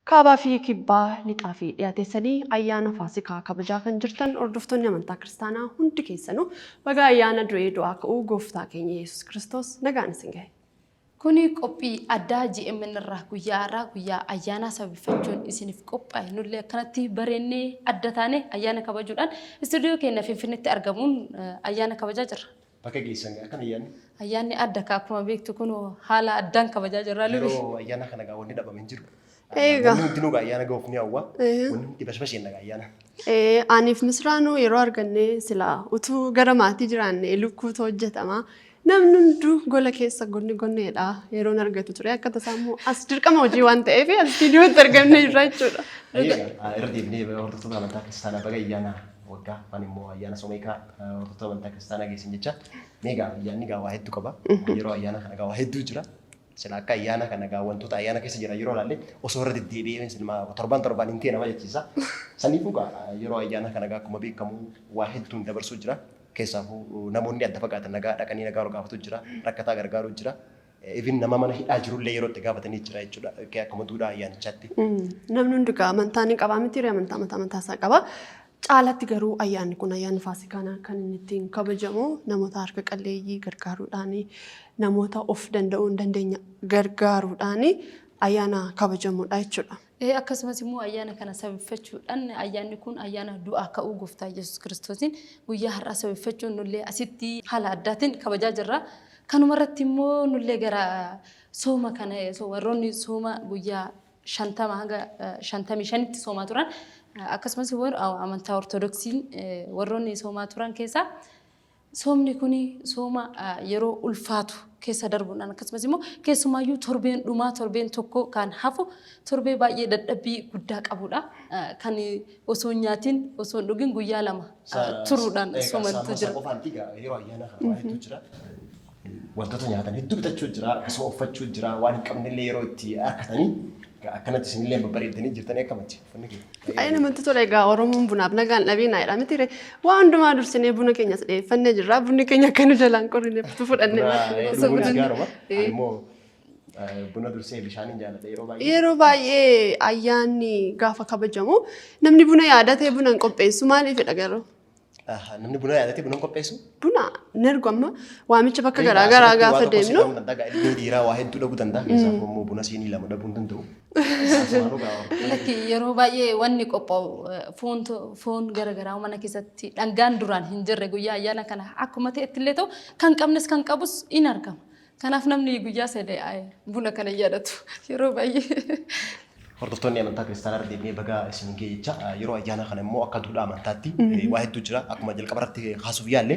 Kaabaa fi kibbaa, lixaa fi dhiha teessanii ayyaana Faasikaa kabajaa kan jirtan hordoftoonni amantaa kiristaanaa hundi keessanuu baga ayyaana du'ee du'aa ka'uu gooftaa keenya Yesuus Kiristoos nagaan isin gahe. Kuni qophii addaa GMN irraa guyyaa har'aa guyyaa ayyaanaa sababeeffachuun isiniif qophaa'e. Nullee akkanatti bareennee adda taane ayyaana kabajuudhaan istuudiyoo keenya Finfinneetti argamuun ayyaana kabajaa jirra. Bakka geessan akkam ayyaanni? Ayyaanni adda kaa akkuma beektu kun haala addaan kabajaa jirra lubi. Yeroo ayyaana kana gaa wanni dhabame hin jiru. Eegaa. Wanni hundinuu gaa ayyaana gahuuf ni hawwa. Wanni hundi bashbasheen nagaa ayyaana. Aniif Misraanuu yeroo arganne silaa utuu gara maatii jiraanne lukkuutu hojjetama. Namni hunduu gola keessa gonni gonneedha yeroon argatu ture. Akka tasaa immoo as dirqama hojii waan ta'eef as istiidiyootti argamne jirra jechuudha. Eegaa irra deebinee hordoftoota amantaa kiristaanaa baga ayyaana waggaa afaan immoo ayyaana someekaa hordoftoota amantaa kiristaanaa geessan jecha. Mee gaa ayyaanni gaa waa hedduu qaba. Yeroo ayyaana kana gaa waa hedduu jira. Sila akka ayyaana kana gaa wantoota ayyaana keessa jiran yeroo ilaalle osoo irra deddeebi'ee silma torban torbaan hin ta'e nama jechiisa. Saniifuu gaa yeroo ayyaana kana gaa akkuma beekamu waa hedduun dabarsuu jira. Keessaafuu namoonni adda fagaatan nagaa dhaqanii nagaa wal gaafatu jira. Rakkataa gargaaruu jira. Even nama mana hidhaa jirullee yeroo itti gaafatanii jira jechuudha. Akkuma duudhaa ayyaanichaatti. Namni hundi gaa amantaa ni qaba miti amantaa mataa mataa isaa qaba. Caalatti garuu ayyaanni kun ayyaanni Faasikaanaa kan inni ittiin kabajamu namoota harka qalleeyyii gargaaruudhaan namoota of danda'uu hin dandeenye gargaaruudhaan ayyaana kabajamudha jechuudha. Akkasumas immoo ayyaana kana sababeeffachuudhaan ayyaanni kun ayyaana du'aa ka'uu gooftaa Yesuus Kiristoosiin guyyaa har'aa sababeeffachuun nullee asitti haala addaatiin kabajaa jirra. Kanuma irratti immoo nullee gara sooma kana warroonni sooma guyyaa 50 hanga 55tti soomaa turan akkasumas immoo amantaa Ortodoksiin warroonni soomaa turan keessaa soomni kun sooma yeroo ulfaatu keessa darbuudhaan akkasumas immoo keessumaayyuu torbeen dhumaa torbeen tokko kan hafu torbee baay'ee dadhabbii guddaa qabudha. Kan osoo hin nyaatin osoo hin dhugin guyyaa lama turuudhaan soomantu jira. Qofaan yeroo ayyaana kana waa hedduu jira. Wantoota nyaatan hedduu bitachuu jira, akkasuma uffachuu jira, waan hin qabnellee yeroo itti harkatanii akkanatti isinillee babbareeddanii jirtanii akkamatti uffanni kee. Baay'ee namatti tola egaa Oromoon bunaaf nagaan dhabiinaa jedha miti ree. Waa hundumaa dursinee buna keenyas dhiyeeffannee jirra. Bunni keenya akka nu jalaan qorrineef utuu fudhannee Buna dhuguunis gaaruma. Ani immoo buna dursee bishaaniin jaalladha yeroo baay'ee. Yeroo baay'ee ayyaanni gaafa kabajamu namni buna yaadatee buna hin qopheessu maaliifidha garuu? Namni buna yaadatee buna hin qopheessu? Buna hin ergu amma waamicha bakka garaa garaa gaafa deemnu. Ilmi dhiiraa waa hedduu dhabuu danda'a. Keessaa immoo buna siinii lama dhabuu hin danda'u. Lakki yeroo baay'ee wanni qophaa'u foon foon gara garaa mana keessatti dhangaan duraan hin jirre guyyaa ayyaana kana akkuma ta'etti illee ta'u kan qabnes kan qabus in argama. Kanaaf namni guyyaa sana buna kana hin yaadatu yeroo baay'ee. Hordoftoonni amantaa kiristaanaa irra deebinee baga isin ga'e jecha yeroo ayyaana kana immoo akka duudhaa amantaatti waa hedduu jira. Akkuma jalqaba irratti kaasuuf yaalle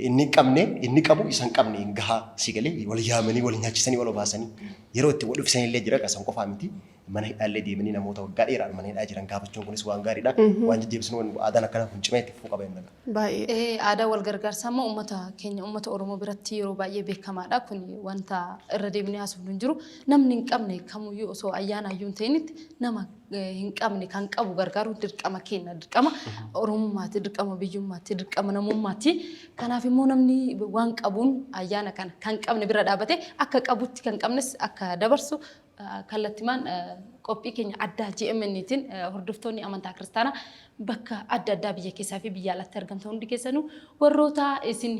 inni hin qabne inni qabu isa hin qabne hin gahaa si galee wal yaamanii wal nyaachisanii wal obaasanii yeroo itti wal dhufsan illee jira qasan qofaa miti. Mana hidhaa illee deemanii namoota waggaa dheeraan mana hidhaa jiran gaafachuun kunis waan gaariidha. Waan jajjabeessinu aadaan akkanaa kun cimee itti fufuu qaba jenna. Baay'ee. Aadaa wal gargaarsaa immoo uummata keenya uummata Oromoo biratti yeroo baay'ee beekamaadha. Kun wanta irra deebinee haasofnu hin jiru. Namni hin qabne kamuyyuu osoo ayyaana iyyuu hin ta'initti nama hin qabne kan qabu gargaaruun dirqama keenya dirqama Oromummaati dirqama biyyummaati dirqama namummaati. Kanaaf immoo namni waan qabuun ayyaana kana kan qabne bira dhaabatee akka qabutti kan qabnes akka dabarsu kallattimaan qophii keenya addaa GMNtiin hordoftoonni amantaa kiristaanaa bakka adda addaa biyya keessaa fi biyya alaatti argamtan hundi keessanuu warroota isin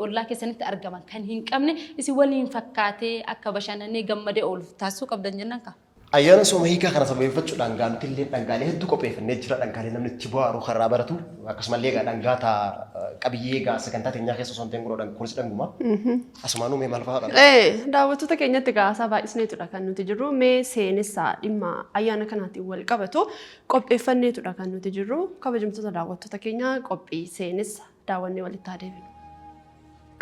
ollaa keessanitti argaman kan hin qabne isin waliin fakkaatee akka bashannanee gammadee oolu taasisuu qabdan jennaan kaa. Ayyaana sooma hiikaa kana sababeeffachuudhaan gaa nuti illee dhangaalee hedduu qopheeffannee jira. Dhangaalee namni itti bohaaru karraa baratu. Akkasumallee egaa dhangaa taa qabiyyee egaa sagantaa teenyaa keessa osoo hin ta'in kunoo kunis dhanguma. Asumaanuu mee maal fa'aa qabna? Daawwattoota keenyatti egaa haasaa baay'isneetudha kan nuti jirru. Mee seenessa dhimma ayyaana kanaatiin wal qabatu qopheeffanneetudha kan nuti jirru. Kabajamtoota daawwattoota keenyaa qophii seenessa daawwannee walitti haa deebinu.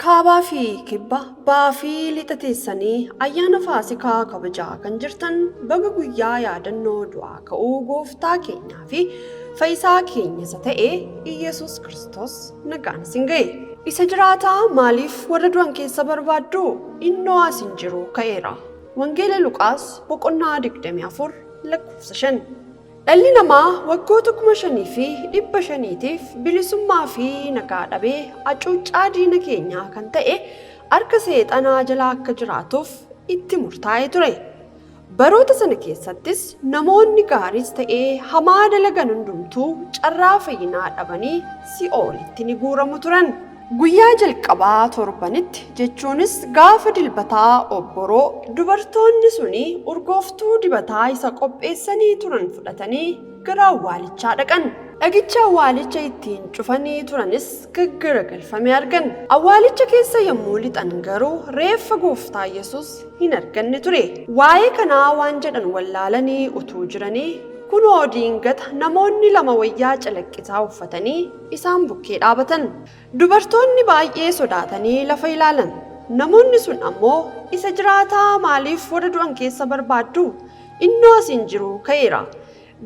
Kaabaa fi kibba, ba'aa fi lixa teessanii ayyaana Faasikaa kabajaa kan jirtan baga guyyaa yaadannoo du'aa ka'uu gooftaa keenyaa fi fayyisaa keenya isa ta'e Iyyasuus Kiristoos nagaan isin ga'e. Isa jiraataa maaliif warra du'an keessa barbaaddu? Innoo as hin jiru ka'eera. Wangeela Luqaas boqonnaa 24 lakkoofsa 5. Dhalli namaa waggoota 5,500tiif bilisummaa fi nagaa dhabee hacuuccaa diina keenyaa kan ta'e harka seexanaa jala akka jiraatuuf itti murtaa'ee ture. Baroota sana keessattis namoonni gaariis ta'ee hamaa dalagan hundumtuu carraa fayyinaa dhabanii si'oolitti ni guuramu turan. Guyyaa jalqabaa torbanitti jechuunis gaafa dilbataa obboroo dubartoonni suni urgooftuu dibataa isa qopheessanii turan fudhatanii gara awwaalichaa dhaqan. Dhagicha awwaalicha ittiin cufanii turanis gaggaragalfamee argan. Awwaalicha keessa yommuu lixan garuu reeffa gooftaa Yesus hin arganne ture. Waa'ee kanaa waan jedhan wallaalanii utuu jiranii kunoo diingata namoonni lama wayyaa calaqqisaa uffatanii isaan bukkee dhaabatan. Dubartoonni baay'ee sodaatanii lafa ilaalan. Namoonni sun ammoo isa jiraataa maaliif warra du'an keessa barbaaddu? Innoo as hin jiru ka'eera.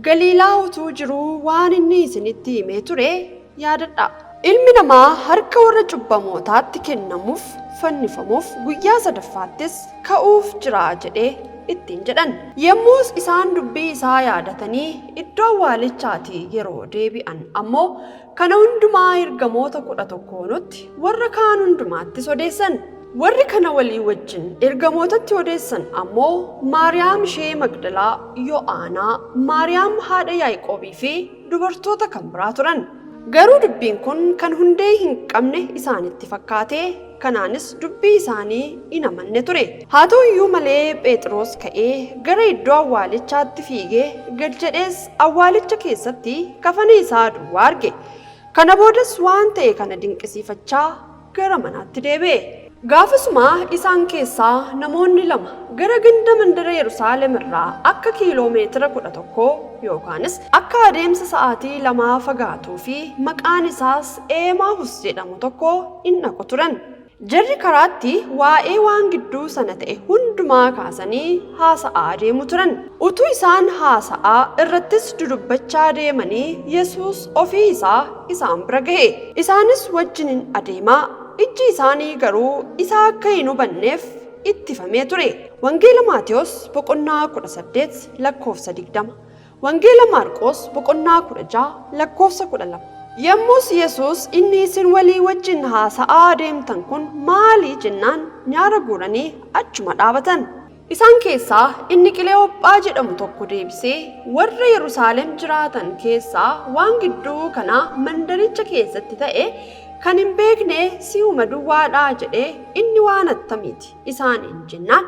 Galiilaa utuu jiruu waan inni isinitti himee ture yaadadhaa. Ilmi namaa harka warra cubbamootaatti kennamuuf fannifamuuf guyyaa sadaffaattis ka'uuf jira jedhee ittiin jedhan. Yommus isaan dubbii isaa yaadatanii iddoo awwaalichaatii yeroo deebi'an ammoo kana hundumaa ergamoota 11nutti warra kaan hundumaattis odeessan. Warri kana walii wajjin ergamootatti odeessan ammoo Maariyaam ishee Magdalaa, Yo'aanaa, Maariyaam haadha Yaaqoobii fi dubartoota kan biraa turan. Garuu dubbiin kun kan hundee hin qabne isaanitti fakkaatee kanaanis dubbii isaanii hin amanne ture. Haa ta'u iyyuu malee Phexros ka'ee gara iddoo awwaalichaatti fiigee gad jedhees awwaalicha keessatti kafana isaa duwwaa arge. Kana boodas waan ta'e kana dinqisiifachaa gara manaatti deebi'e. Gaafasuma isaan keessaa namoonni lama gara ganda mandara Yerusaalem irraa akka kiiloomeetira 11 yookaanis akka adeemsa sa'aatii 2 fagaatuu fi maqaan isaas Eemaahus jedhamu tokko in dhaqu turan. Jarri karaatti waa'ee waan gidduu sana ta'e hundumaa kaasanii haasa'aa deemu turan. Utuu isaan haasa'aa irrattis dudubbachaa deemanii Yesuus ofii isaa isaan bira ga'e. Isaanis wajjiniin adeemaa ijji isaanii garuu isa akka hin hubanneef ittifamee ture. Wangeela Maatewos boqonnaa 18 lakkoofsa 20. Wangeela Maarqos boqonnaa 16 lakkoofsa 12. Yommus Yesuus inni isin walii wajjin haasa'aa deemtan kun maali jennaan nyaara guuranii achuma dhaabatan. Isaan keessaa inni Qileophaa jedhamu tokko deebisee warra Yerusaalem jiraatan keessaa waan gidduu kanaa mandaricha keessatti ta'e kan hin beekne si'uma duwwaadhaa jedhee inni waan attamiiti isaaniin jennaan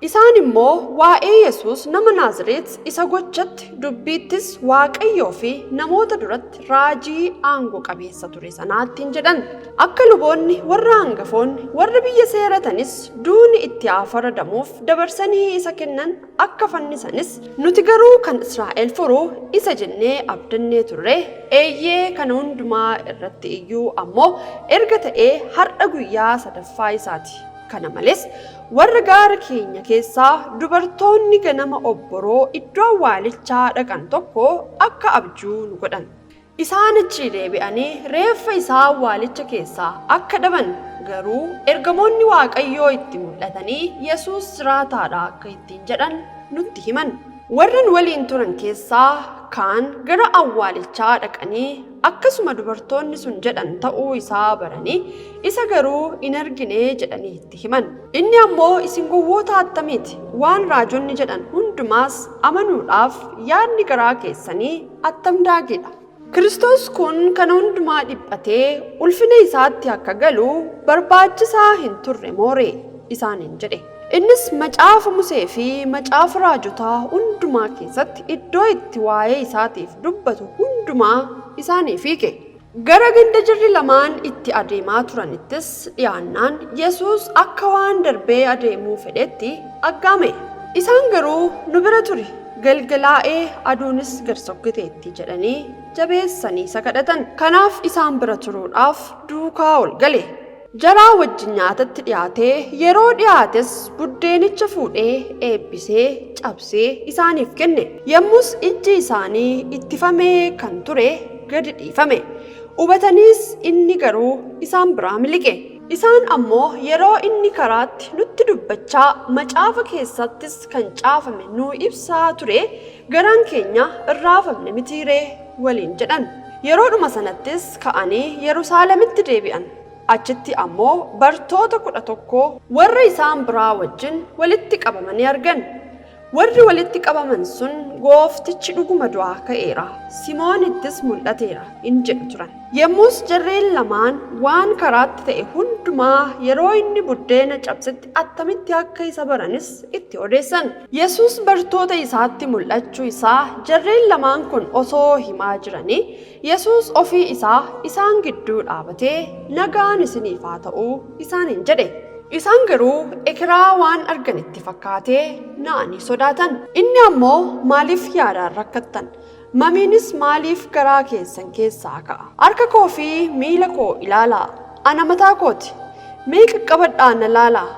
isaan immoo waa'ee Yesuus nama Naazreet isa gochatti dubbiittis Waaqayyoo fi namoota duratti raajii aangoo qabeessa ture sanaattiin jedhan. Akka luboonni warra hangafoonni warra biyya seeratanis duuni itti haa faradamuuf dabarsanii isa kennan akka fannisanis nuti garuu kan Israa'el furu isa jennee abdannee turre eeyyee kana hundumaa irratti iyyuu ammoo erga ta'ee har'a guyyaa sadaffaa isaati. Kana malees warra gaara keenya keessaa dubartoonni ganama obboroo iddoo awwaalichaa dhaqan tokko akka abjuu nu godhan. Isaan achi deebi'anii reeffa isaa awwaalicha keessaa akka dhaban garuu ergamoonni Waaqayyoo itti mul'atanii Yesuus jiraataadha akka ittiin jedhan nutti himan. Warra nu waliin turan keessaa kaan gara awwaalichaa dhaqanii akkasuma dubartoonni sun jedhan ta'uu isaa baranii isa garuu hin argine jedhanii itti himan. Inni ammoo isin gowwoota attamiiti waan raajonni jedhan hundumaas amanuudhaaf yaadni garaa keessanii attam daagedha. Kiristoos kun kana hundumaa dhiphatee ulfina isaatti akka galu barbaachisaa hin turre mooree isaaniin jedhe. Innis macaafa Musee fi macaafa raajotaa hundumaa keessatti iddoo itti waa'ee isaatiif dubbatu hundumaa isaaniif hiike. Gara ganda jarri lamaan itti adeemaa turanittis dhiyaannaan Yesuus akka waan darbee adeemuu fedhetti aggaame. Isaan garuu nu bira turi galgalaa'ee aduunis gad sokkiteetti jedhanii jabeessanii isa kadhatan. Kanaaf isaan bira turuudhaaf duukaa ol gale. Jaraa wajjin nyaatatti dhiyaatee yeroo dhiyaates buddeenicha fuudhee eebbisee cabsee isaaniif kenne. Yommus ijji isaanii ittifamee kan ture gadi dhiifame. Hubataniis inni garuu isaan biraa miliqe. Isaan ammoo yeroo inni karaatti nutti dubbachaa macaafa keessattis kan caafame nuu ibsaa ture garaan keenya irraafamne mitiiree waliin jedhan. Yeroodhuma sanattis ka'anii Yerusaalemitti deebi'an. Achitti ammoo bartoota 11 warra isaan biraa wajjin walitti qabamanii argan. Warri walitti qabaman sun gooftichi dhuguma du'aa ka'eera, Simoonittis mul'ateera in jedhu turan. Yommus jarreen lamaan waan karaatti ta'e hundumaa yeroo inni buddeena cabsetti attamitti akka isa baranis itti odeessan. Yesus bartoota isaatti mul'achuu isaa jarreen lamaan kun osoo himaa jiranii Yesus ofii isaa isaan gidduu dhaabatee nagaan isiniif haa ta'uu isaaniin jedhe. Isaan garuu ekeraa waan arganitti fakkaatee na'anii sodaatan. Inni ammoo maaliif yaadaan rakkattan? Mamiinis maaliif garaa keessan keessaa ka'a? Harka koo fi miila koo ilaalaa. Ana mataa kooti. Mee qaqqabadhaa na laalaa.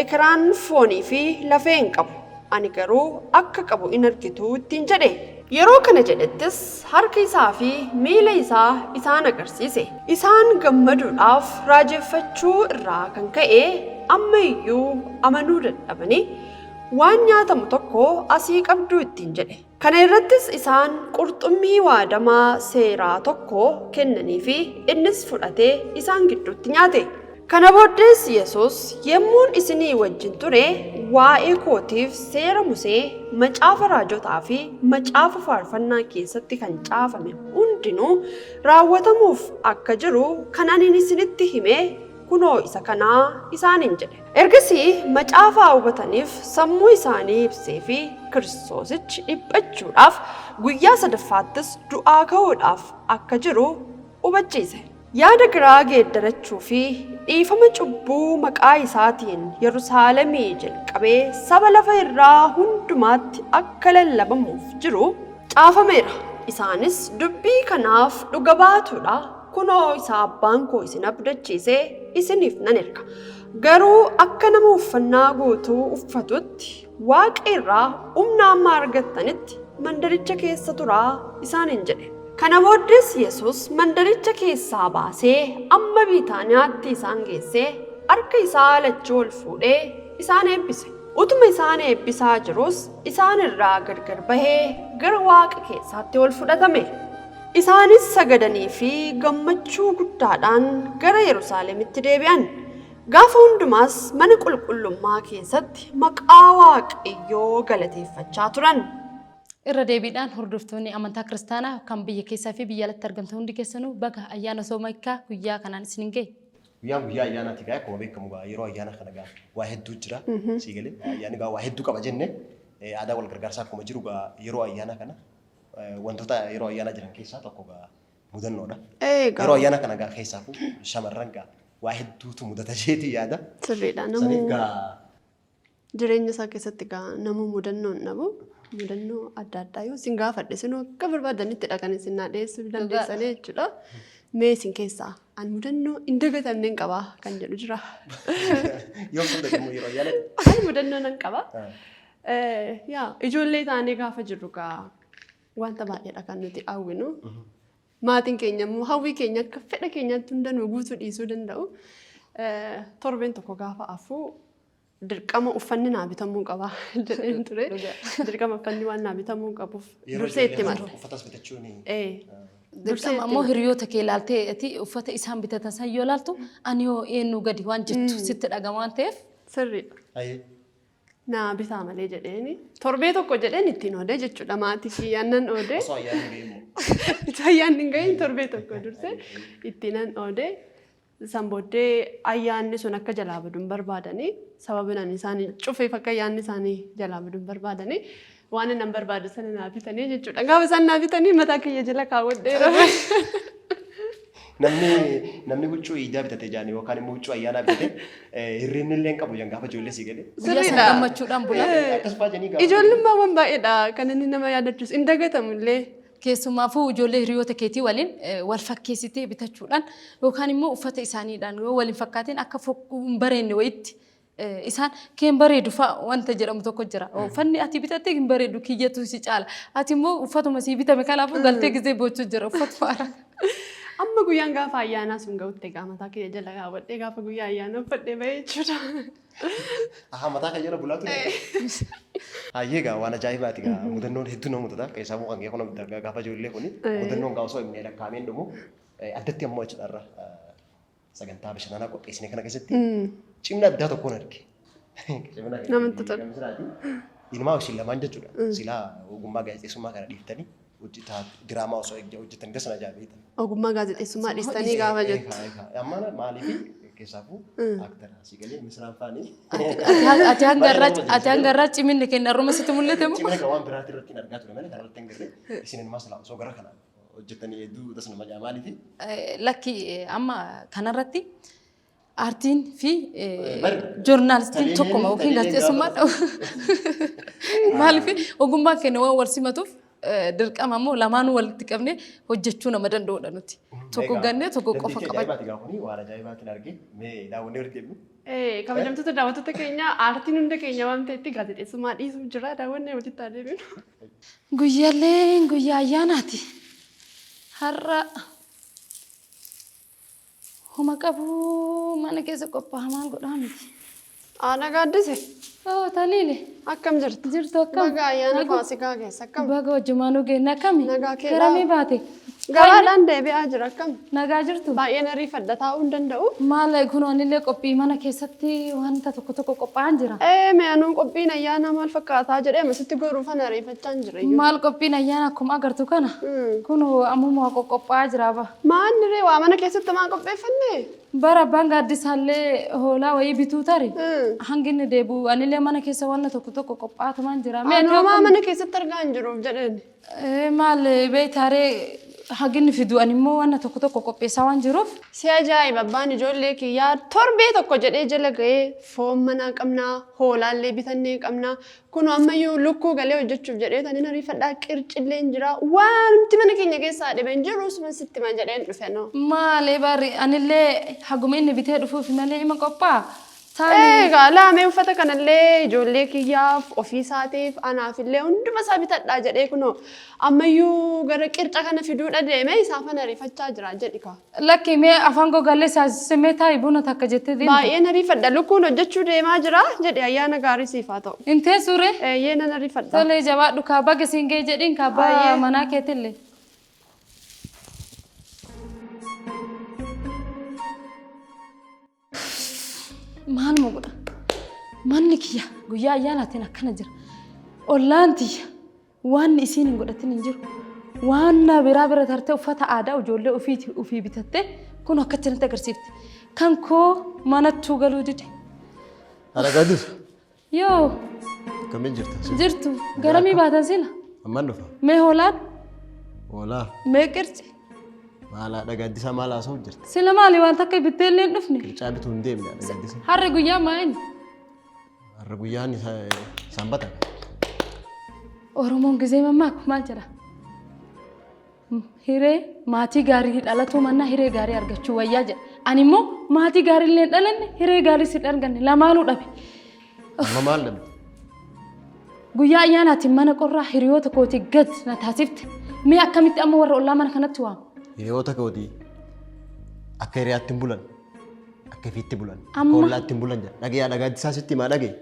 Ekeraan foonii fi lafee hin qabu. Ani garuu akka qabu in argitu ittiin jedhe. Yeroo kana jedhettis harka isaa fi miila isaa isaan agarsiise. Isaan gammaduudhaaf raajeffachuu irraa kan ka'e amma iyyuu amanuu dadhabanii waan nyaatamu tokko asii qabduu ittiin jedhe. Kana irrattis isaan qurxummii waadamaa seeraa tokko kennanii fi innis fudhatee isaan gidduutti nyaate. Kana booddees Yesus yemmuun isinii wajjin ture waa'ee kootiif seera Musee, macaafa raajotaa fi macaafa faarfannaa keessatti kan caafame hundinuu raawwatamuuf akka jiru kan ani isinitti hime kunoo isa kanaa isaaniin jedhe. Ergasii macaafa hubataniif sammuu isaanii ibsee fi Kiristoosichi dhiphachuudhaaf guyyaa sadaffaattis du'aa ka'uudhaaf akka jiru hubachiise. Yaada garaa geeddarachuu fi dhiifama cubbuu maqaa isaatiin Yerusaalemii jalqabee saba lafa irraa hundumaatti akka lallabamuuf jiru caafameera. Isaanis dubbii kanaaf dhuga baatuudha. Kunoo isa abbaan koo isin abdachiise isiniif nan erga. Garuu akka nama uffannaa guutuu uffatutti waaqa irraa humna amma argattanitti mandaricha keessa turaa isaaniin jedhe. Kana booddees Yesus mandaricha keessaa baasee amma Biitaaniyaatti isaan geessee harka isaa lachuu ol fuudhee isaan eebbise. Utuma isaan eebbisaa jirus isaan irraa gargar bahee gara waaqa keessaatti ol fudhatame. Isaanis sagadanii fi gammachuu guddaadhaan gara Yerusaalemitti deebi'an. Gaafa hundumaas mana qulqullummaa keessatti maqaa Waaqayyoo galateeffachaa turan. Irra deebiidhaan hordoftoonni amantaa kiristaanaa kan biyya keessaa fi biyya alatti argamtan hundi keessanuu baga ayyaana sooma hiikkaa guyyaa kanaan isiniin gahe. Guyyaan guyyaa ayyaanaati gaa akkuma beekamu gaa yeroo ayyaana kana gaa waa hedduu jira. Sii galee ayyaanni gaa waa hedduu qaba jenne aadaa wal gargaarsaa akkuma jiru gaa yeroo ayyaana kana wantoota yeroo ayyaanaa jiran keessaa tokko gaa mudannoodha. Eegaa. Yeroo ayyaana kana gaa keessaafuu shamarran gaa waa hedduutu mudata jeetii yaada. Sirriidha. Saniif Namuu gaa jireenya isaa keessatti gaa namuu mudannoo hin dhabu. Mudannoo adda addaa yoo isin gaafadhe isinuu akka barbaadanittidha kan isin naa dhiyeessuu dandeessanii jechuudha. Mee isin keessaa an mudannoo hin dagatamne hin qabaa kan jedhu jira. Yoom mudate immoo yeroo ayyaanatti? Ani mudannoo nan qaba. Yaa ijoollee taanee gaafa jirru gaa wanta baay'eedha kan nuti hawwinu. Maatiin keenya immoo hawwii keenya akka fedha keenyaatti hunda nu guutuu dhiisuu danda'u. Torbeen tokko gaafa afuu dirqama uffanni naa bitamuu qaba jedheen ture. Dirqama uffanni waan naa bitamuu qabuuf Yeroo dursee itti ijoollee mala. uffatas bitachuun Dursee Dirqama itti ammoo mala. hiriyoota kee ilaaltee ati uffata isaan bitatan san yoo ilaaltu ani yoo eenyu gadi waan jettu sitti dhagama waan ta'eef Sirriidha. Ayyee. Naa bitaa malee jedheeni. Torbee tokko jedheen ittiin oodee jechuudha maatii kiyyaan nan oodee. Osoo ayyaanni hin gahin immoo. Itoo ayyaanni hin gahin torbee tokko dursee ittiin nan oodee. San booddee ayyaanni sun akka jalaa badu hin barbaadanii sababni ani isaanii cufeef akka ayyaanni isaanii jalaa badu hin barbaadanii waan nan barbaadu sana naa bitanii jechuudha. Gaafa isaan naa bitanii mataa kiyya jala kaawwadheera. Namni huccuu iidaa bitate jaani yookaan immoo huccuu ayyaanaa bitate hirrinni illee hin qabu jan gaafa ijoollee sii galee. guyyaa san Sirriidha. gammachuudhaan bula. Akkasumas jedhanii gaafa. Ijoollummaa waan baay'eedha kan inni nama yaadachiisu hin dagatamu illee. Keessumaafuu ijoollee hiriyoota keetii waliin wal fakkeessitee bitachuudhaan yookaan immoo uffata isaaniidhaan yoo waliin fakkaateen akka hin bareedne wayitti isaan kee hin bareedu fa'a wanta jedhamu tokko jira. Uffanni ati bitatte hin bareedu kiyyatu si caala. Ati immoo uffatuma sii bitame kanaafuu galtee gizee boochuu jira uffatuma haaraa. Amma guyyaan gaafa ayyaanaa sun ga'utti egaa mataa kiyya jala kaawwadhee gaafa guyyaa ayyaanaa uffadhee bahee jechuudha. Ahaa mataa kan jala bulaa ture. Hayyee gaa waan ajaa'ibaati gaa mudannoon hedduu nama mudata. Keessaa kan kee kun gaafa ijoollee kuni mudannoon gaa osoo hin lakkaa'ameen dhumu addatti ammoo jechuudha irra sagantaa bashannanaa qopheessine kana keessatti cimina addaa tokkoon arge. Cimina Namatti tola. misiraati. Inumaa isin lamaan jechuudha. Silaa ogummaa gaazexeessummaa kana dhiiftanii hojjetaa diraamaa osoo hojjetanii dasana ajaa'ibaa. Ogummaa gaazexeessummaa dhiistanii gaafa jettu. Amma maaliif keessaafuu aktara asii galee misiraan faanii. Ati hanga irraa ciminni kenna har'uma sitti mul'ate moo? Cimina kan waan biraatti irratti hin argaa ture malee kanarratti hin garree isin inumaa silaa osoo gara kana hojjetanii hedduu dasana majaa maaliif? Lakki amma kanarratti aartiin fi joornaalistiin tokkuma yookiin gaazexeessummaan maaliif ogummaan keenya waan wal simatuuf dirqama immoo lamaanuu walitti qabnee hojjechuu nama danda'udha nuti. Tokko gannee tokko qofa qabachuu. Qabachuu. Ajaa'ibaati gaafa kuni waan ajaa'ibaatiin argee mee daawwannee walitti deemnu. Kabajamtoota daawwattoota keenya aartiin hunda keenya waan ta'etti gaazexeessummaa dhiisuuf jira daawwannee walitti haa deebinu. Guyyaaleen guyyaa ayyaanaati. Har'a homa qabu mana keessa qophaa'a maal godhaa miti. Haadha gaaddise. Oo Taliile. Akkam jirtu? Jirtu akkam? Baga ayyaana Faasikaa keessa akkam? Baga wajjumaanuu geenne akkami? Nagaa keedhaa. Garamii baate? Gabaadhaan deebi'aa jira akkam? Nagaa jirtu? Baay'een ariifadha taa'uu hin danda'u. Maal kun anillee qophii mana keessatti wanta tokko tokko qophaa'an jira. Ee mee anuu qophiin ayyaanaa maal fakkaataa jedhee amasitti goruufan ariifachaa hin jira iyyuu. Maal qophiin ayyaana akkuma agartu kana? Kun ammuma qoqqophaa'aa jira ba. Maanni ree waa mana keessatti maa qopheeffanne? Bara abbaan gaaddisaallee hoolaa wayii bituu tari. Hangi inni deebi'u anillee mana keessa wanna tokko tokko qophaa'atumaan jira. Mee ati Anumaa mana keessatti argaa hin jiruuf jedheen. Maal beektaaree hangi inni fidu ani immoo wanna tokko tokko qopheessaa waan jiruuf. Si ajaa'iba abbaan ijoollee kiyyaa torbee tokko jedhee jala ga'ee foon manaa qabnaa hoolaallee bitannee qabnaa kunoo ammayyuu lukkuu galee hojjechuuf jedhee taniin ariifadhaa qircillee hin jira waanumti mana keenya keessaa dhibe hin jiru suma sitti hima jedheen dhufe noo. Maalee barri anillee haguma inni bitee dhufuuf malee ima qophaa'a. Taani Egaa laamee uffata kanallee ijoollee kiyyaaf ofii isaatiif anaafillee hunduma isaa bitadhaa jedhee kunoo ammayyuu gara qirca kana fiduudha deeme isaafan ariifachaa jira jedhi kaa. Lakki mee afaan gogallee saasisee taa'i buna takka jettee deemte. Baay'een ariifadha lukkuun hojjechuu deemaa jira jedhi ayyaana gaarii siif haa ta'u. Hin teessuure? Eeyyee nan ariifadha. Tolee jabaadhu kaa baga siin ga'e jedhiin kaa abbaa Baay'ee. manaa keetillee. Maaluma godha? Manni kiyya guyyaa ayyaanaatiin akkana jira. Ollaan tiyya waan isiin hin godhatin hin jiru. Waan na biraa bira tartee uffata aadaa ijoollee ofiiti ofii bitattee kun akkatti natti agarsiifti. Kan koo manattuu galuu dide. Haadha Gaaddis, Yoo akkamiin jirta? jirtu garamii baatan sila? Ammaan dhufa. Mee hoolaan? Hoolaa. Mee qirci? Maal haadha Gaaddisaa maal haasa'u jirta? Sila maali waan takka bittee illee hin dhufne? Qircaa bituu hin deemne haadha Gaaddisaa. Harri guyyaa maa'in? Har'a guyyaan sanbata. Oromoon gizee mammaaku maal jedha? Hiree maatii gaarii dhalatuu mannaa hiree gaarii argachuu wayyaa jedha. Ani immoo maatii gaarii illee hin dhalanne hiree gaariis hin arganne lamaanuu dhabe. Amma maal dhabde? Guyyaa ayyaanaatiin mana qorraa hiriyoota kootii gad na taasifte. Mee akkamitti amma warra ollaa mana kanatti waamu? Hiriyoota kootii akka hiriyaatti hin bulan. Akka ifiitti bulan. Akka Amma- ollaatti hin bulan jedha. Dhagee haadha gaaddisaa sitti himaa dhagee.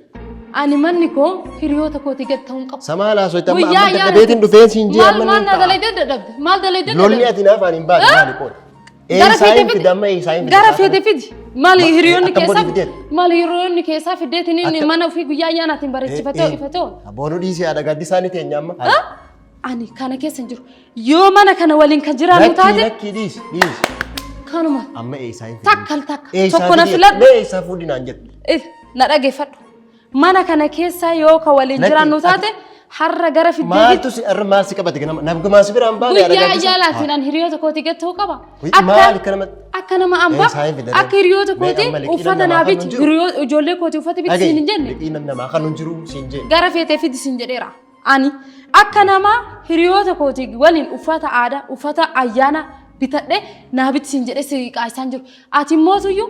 Ani manni koo hiriyoota kootii gad ta'uu hin qabu. Samaa laasoitti amma Guyyaa amma ayyaana- dadhabeetiin dhufeen siin jee Maal amma maal ni na ta'a. dalaydee dadhabde? Maal dalaydee Lolli dadhabde? ati naaf ani hin baate maali qoodha? Gara Eessaa feete hin fidi. fida amma eessaa hin fida? Gara feete fidi. Maali hiriyoonni Akkam keessaa godhi fideet? maali hiriyoonni keessaa fideetiin inni Akka- mana ofii guyyaa ayyaanaatiin bareechifatee ifatee oola. Aboonuu dhiisii haadha gaaddisaa ni teenya amma. Ani kana keessa hin jiru. Yoo mana kana waliin kan jiraannu Lakkii taate lakkii dhiisi dhiisi. kanuma Amma eessaa hin fidin? takka al takka Eessaa tokko na fidee? filadhu. Mee eessaa fuudhi naan jettu? Na dhageeffadhu. Mana kana keessa yoo ka waliin Lakki, jiraannu ati- taate har'a gara fiddeetti Maaltu si irra maal si qabate ganama? Nabgumaa si biraan baane haadha guyyaa gaaddisa. ayyaanaatiin an hiriyoota kootii gad ta'uu qaba. Wii, maali akka nama- Akka nama ambaa Eessaa hin fidan? akka hiriyoota Mee kootii amma liqiidhaan uffata namaa naa kan biti hin jiru. hiriyoota ijoollee kootii uffata biti siin hin jenne. Liqiin namaa kan hin jiru siin jenne. Gara feetee fidi siin jedheera. Ani akka nama hiriyoota kootii waliin uffata aadaa, uffata ayyaana bitadhe naa biti siin jedhee si qaayisaan jiru. Ati immootuyyuu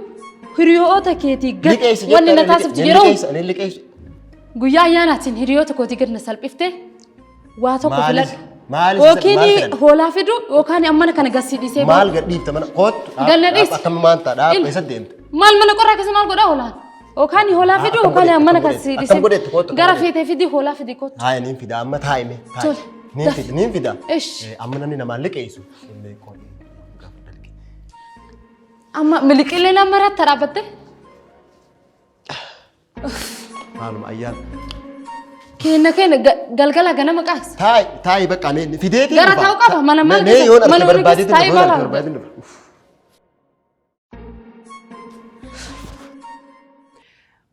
hiriyoota keetii gad Liqeessi wanni na jettaa taasiftu yeroo liqeessi ani liqeessi. guyyaa ayyaanaatiin hiriyoota kootii gad na salphifte waa tokko Maalis- filadhu. maalis maal Yookiin filadhu? hoolaa fidu yookaan amma kana gad si dhiisee Maal gad dhiifta mana kootu. Gad na dhiisi. Akkam maal ta'a dhaab Il- eessa deemta? Maal mana qorraa keessa maal godhaa hoolaan? Yookaan hoolaa fidu Akkam yookaan godhetti, mana akkam kan si godhetti, akkam godhetti, dhiisee kootu, akkam gara godhetti. feetee fidi hoolaa fidi kootu. Haaya niin fida amma taa'ime. Tole. Niin fida niin fida. Ish. Amma namni namaan liqeessu. Illee qoodee gaafa dalge. Amma miliqilee nama irratti dhaabbatte. Maaluma ayyaana. Kenna kenna galgala ganama qaasa. Taa'i taa'i bakka mee fideetiin Gara dhufa. taa'u qaba, mana maal Mee keessa- yoon mana arge olii keessa barbaadeetiin taa'ee dhufa. Yoon baala. arge barbaadeetiin dhufa.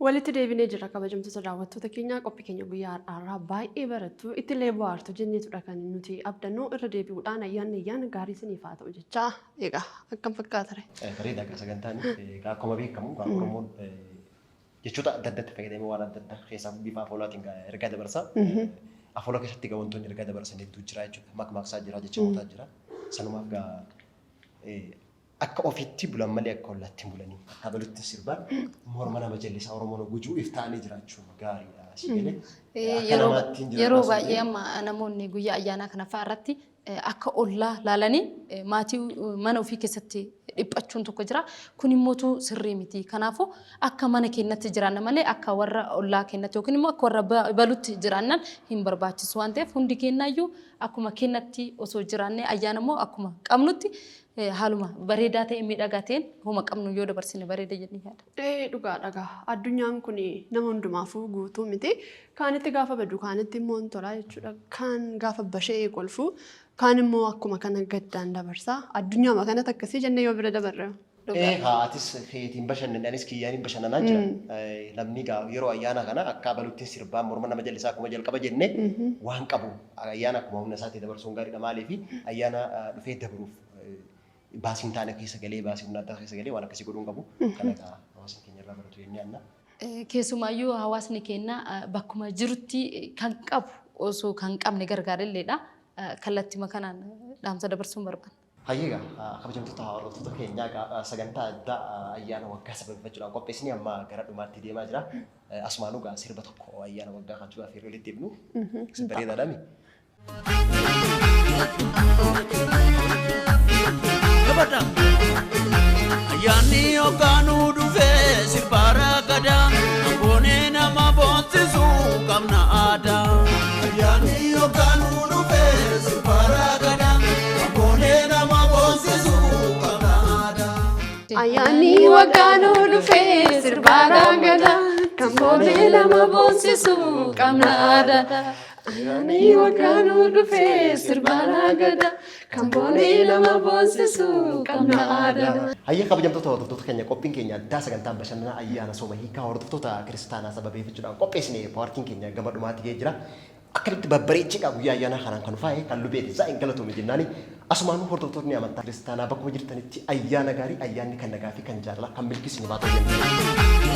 Walitti deebinee jira kabajamtoota daawwattoota keenyaa qophii keenya guyyaa har'aarraa baay'ee barattu ittillee bohaartu jenneetudha kan nuti abdannu irra deebi'uudhaan ayyaanni ayyaana gaarii isiniif haa ta'u jechaa egaa akkam fakkaata ree? Bareedaa egaa sagantaan egaa akkuma beekamu egaa Oromoon jechoota adda addaatti fayyadamee waan adda addaa keessaa bifa afoolaatiin egaa ergaa dabarsa. Afoola keessatti egaa wantoonni ergaa dabarsan hedduu jira jechuudha. Makmaaksaa jira, jechamootaa jira. Sanumaaf egaa akka ofiitti bulan malee akka ollaatti hin bulanii. Akka abalutti sirbaan morma nama jallisaa Oromoon gujuu if ta'anii jiraachuun gaariidha. Si galee? Akka namaatti hin Yeroo jiraatan baay'ee amma namoonni guyyaa ayyaanaa kana fa'aa irratti akka ollaa laalanii maatii mana ofii keessatti dhiphachuun tokko jira. Kun immootu sirrii miti. Kanaafuu akka mana keenyatti jiraanna malee akka warra ollaa keenyatti yookiin immoo akka warra balutti jiraannan hin barbaachisu waan ta'eef hundi keenyaayyuu akkuma keenyatti osoo jiraannee ayyaana immoo akkuma qabnutti haaluma bareedaa ta'e miidhagaa ta'een homa qabnu yoo dabarsine bareeda jedhee yaada. Ee dhugaadha gaa addunyaan kun nama hundumaafuu guutuu miti. Kaanitti gaafa badu kaanitti immoo hin tolaa jechuudha. Kaan gaafa basha'ee kolfu kaan immoo akkuma kana gaddaan dabarsa. Addunyaama kanatti akkasii jennee yoo bira dabarre. Ee haa atis keetiin bashannani anis kiyyaaniin bashannanaa jira. Namni gaa yeroo ayyaana kana akka abaluttiin sirbaa morma nama jallisaa akkuma jalqaba jenne waan qabu ayyaana akkuma humna isaatii dabarsuun gaariidha maaliif ayyaana dhufee dabruuf baasii hin taane keessa galee baasii humna addaa keessa galee waan akkasii godhuu hin qabu. Kana egaa hawaasni keenya irraa baratu jennee yaadna. Keessumaayyuu hawaasni keenya bakkuma jirutti kan qabu osoo kan qabne gargaarelleedha. Kallattima kanaan dhaamsa dabarsuun barbaanna. Hayyee egaa kabajamtoota hordoftoota keenyaa egaa sagantaa addaa ayyaana waggaa sababeeffachuudhaan qopheessine amma gara dhumaatti deemaa jira. Asumaanuu egaa sirba tokko ayyaana waggaa kachuudhaaf yeroo walitti deebinu bareedaadhaami. Kabata. Ayyaanni hoggaanuu dhufee sirbaara gadaa Amboonee nama boonsisu qabna aadaa. Ayyaanni hoggaanuu dhufee sirbaara gadaa Amboonee nama boonsisu qabna aadaa. Ayyaanni waggaanuu dhufee sirbaara gadaa kan boonee nama boonsisu qabna aadaa. Ayyaanni waggaanuu dhufee sirbaara gadaa kan boonee nama boonsisu qabna aadaa. Hayyee kabajamtoota hordoftoota keenya qophiin keenya addaa sagantaan bashannanaa ayyaana sooma hiikaa hordoftoota kiristaanaa sababeeffachuudhaan qopheessine paartiin keenya gama dhumaatti ga'ee jira. Akkamitti babbareecheedha guyyaa ayyaanaa kanaan kan faa'e kan lubee design galatoome jennaani asumaanuu hordoftoonni amantaa kiristaanaa bakkuma jirtanitti ayyaana gaarii ayyaanni kan nagaa fi kan jaalalaa kan milkii isiniif haa ta'u jenna.